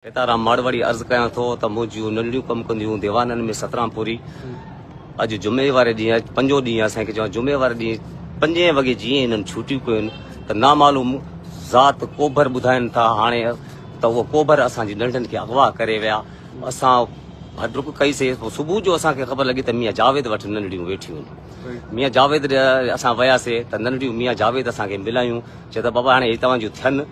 سيتارام ماڙواري عرض ڪيان ٿو ته منهنجيون ننڍڙيون ڪم ڪنديون ديوانن ۾ ستران پوري اڄ جمعي واري ڏينهن اڄ پنجون ڏينهن آهي سائين کي چوان جمعي واري ڏينهن پنجين وڳي جيئن هنن ڇوٽيون ڪيون ته نامعلوم ذات ڪوڀر ٻڌائن ٿا هاڻي ته اهو ڪوڀر اسان جي ننڍن کي اغوا ڪري ويا اسان هڏ رڪ ڪئي سي پوء صبح جو اسان کي خبر لڳي ته ميان جاويد وٽ ننڍڙيون ويٺيون آهن ميان جاويد ڏي اسان وياسي ته ننڍڙيون ميان جاويد اسان کي ملايون چي ته بابا هاڻي هي توهان جون ٿين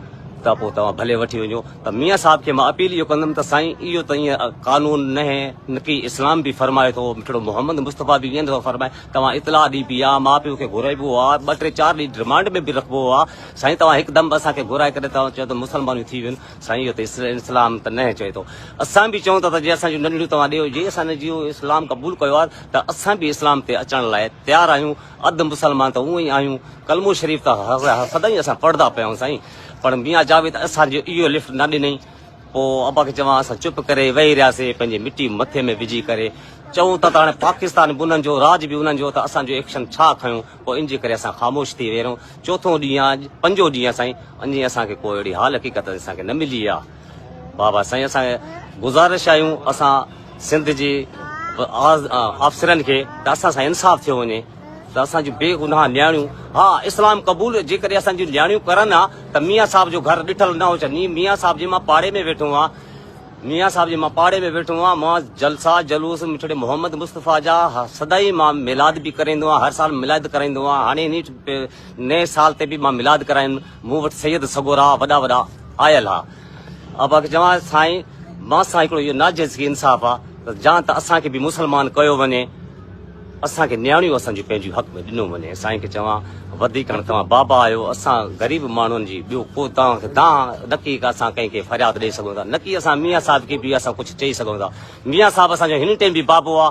ته پوء توهان ڀلي وٺي وڃو ته ميان صاحب کي مان اپيل اهو ڪندم ته سائين اهو ته ائين قانون نهي نڪي اسلام به فرمائي ٿو مٺڙو محمد مصطفيٰ به ائين نٿو فرمائي توهان اطلاع ڏبي آ ماء پيء کي گهرائبو آ ٻه ٽي چار ڏينهن رمانڊ ۾ به رکبو آ سائين توهان هڪدم اسان کي گهرائي ڪري توهان چئو ته مسلمانيون ٿي ويون سائين اهو ته اسلام ته نهي چئي ٿو اسان به چئون ٿا ته جي اسان جون ننڍڙيون توهان ڏيو جي اسان جي اسلام قبول ڪيو آ ته اسان به اسلام تي اچڻ لاء تيار آهيون اڌ مسلمان ته اونئن ئي آهيون، ڪلمو شريف ته سدائين اسان پڙهندا پيا آهيون سائين، پر ميان جاويد اسان جو اهو لفٽ نه ڏنئي، پوء ابا کي چوان اسان چپ ڪري ويهي رهياسي، پنهنجي مٽي مٿي ۾ وجهي ڪري چئون ٿا ته هاڻي پاڪستان به انهن جو، راڄ به انهن جو ته اسان جو ايڪشن ڇا کنيو، پوء ان جي ڪري اسان خاموش ٿي ويهي رهيون، چوٿون ڏينهن آ، پنجون ڏينهن آ سائين، اڃي اسان کي ڪو اهڙي حال حقيقت اسان کي نه ملي آ. بابا سائين اسان گذارش آهيون اسان سنڌ جي آفسرن کي ته اسان سان انصاف ٿيو وڃي ته اسان جون بي گناهه نياڻيون ها اسلام قبول جيڪڏهن اسان جون نياڻيون ڪرن ها ته ميان صاحب جو گهر ڏٺل نه هجن ميان صاحب جي مان پاڙي ۾ ويٺو آهيان ميان صاحب جي مان پاڙي ۾ ويٺو آهيان مان جلسا جلوس مٺڙي محمد مصطفيٰ جا سدائين مان ميلاد به ڪرائيندو آهيان هر سال ميلاد ڪرائيندو آهيان هاڻي نئين سال تي به مان ميلاد ڪرايم مون وٽ سيد سڳورا وڏا وڏا آيل ها. ابا کي چوان سائين مان سان هڪڙو اهو ناجائز انصاف آ ته جان ته اسان کي به مسلمان ڪيو وڃي اسان کي نياڻيون اسان جون پنهنجون حق ۾ ڏنو وڃي سائين کي چوان وڌيڪ هاڻي توهان بابا آهيو اسان غريب ماڻهن جي ٻيو ڪو توهان کي دانهن نڪي اسان ڪنهن کي فرياد ڏئي سگهون ٿا نڪي اسان ميان صاحب کي به اسان ڪجهه چئي سگهون ٿا ميان صاحب اسان جو هن ٽيم به بابو آ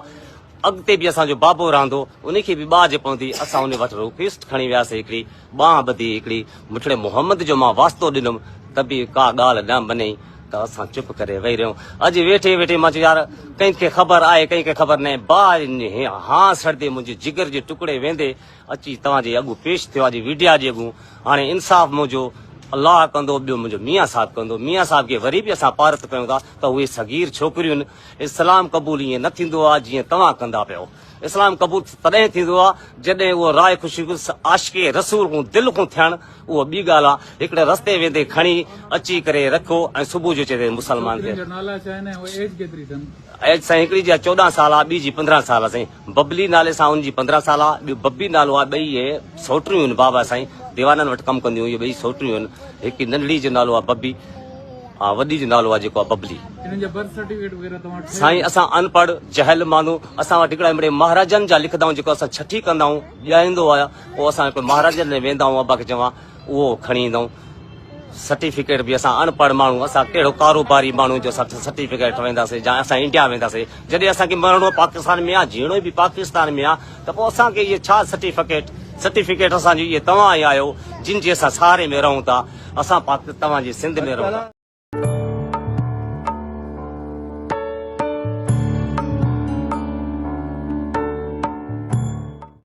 اڳتي به اسان جو بابو رهندو، ان کي به ٻاجهه پوندي، اسان ان وٽ رڪويسٽ کڻي وياسين، هڪڙي ٻانهن ٻڌي، هڪڙي مٺڙي محمد جو مان واسطو ڏنم ته به ڪا ڳالهه نه مڃيئي ته اسان چپ ڪري ويهي رهيون. اڄ ويٺي ويٺي مان چيو يار ڪنهن کي خبر آهي ڪنهن کي خبر ناهي، باهه هان سڙندي منهنجي جگر جي ٽڪڙي ويندي اچي توهان جي اڳون پيش ٿيو اڄ ويڊيا جي اڳون، هاڻي انصاف منهنجو الله ڪندو ٻيو منهنجو ميان صاحب ڪندو، ميان صاحب کي وري به اسان پارت ڪيون ٿا ته اهي صغير ڇوڪريون اسلام قبول ائين نه ٿيندو آ جيئن توهان ڪندا پيو. اسلام قبول تڏهن ٿيندو آ جڏهن اهو راء خوشي عاشق رسول کان دل کان ٿيڻ اهو ٻي ڳالهه آ. هڪڙي رستي ويندي کڻي اچي ڪري رکيو ۽ صبح جو چئي ته مسلمان ٿيس. ڇوڪرين جا نالا ڇا آهن ۽ اهي ايج ڪيتري اٿن؟ ايج سائين هڪڙي جي 14 سال آ ٻي جي 15 سال آ سائين ببلي نالي سان ان جي 15 سال آ ٻيو ببي نالو آ ٻئي اهي سوٽريون آهن بابا سائين ديوانن وٽ ڪم ڪنديون اهي ٻئي سوٽريون آهن هڪ ننڍڙي جو نالو آ ببي ها وڏي جو نالو آ جيڪو آ ببلي. انهن جا برٿ سرٽيفڪيٽ وغيره توهان وٽ ٺهيل سائين اسان انپڙھ جهل مانو اسان وٽ هڪڙا مڙي مهاراجن جا لکندا آهيون جيڪو اسان ڇٺي ڪندا آهيون ڄائيندو آ پوء اسان هڪڙو مهاراجن ڏي ويندا آهيون ابا کي چوان اهو کڻي ايندا آهيون سرٽيفڪيٽ به اسان انپڙھ ماڻهو اسان ڪهڙو ڪاروباري ماڻهو جو اسان سرٽيفڪيٽ ٺهرائينداسين جا اسان انڊيا وينداسين جڏهن اسان کي مرڻو پاڪستان ۾ آ جيئڻو به پاڪستان ۾ آ ته پوء اسان کي اهي ڇا سرٽيفڪيٽ سرٽيفڪيٽ اسان جو اهي توهان ئي آهيو جن جي اسان سهاري ۾ رهون ٿا اسان پاڪ توهان جي سنڌ ۾ رهون ٿا.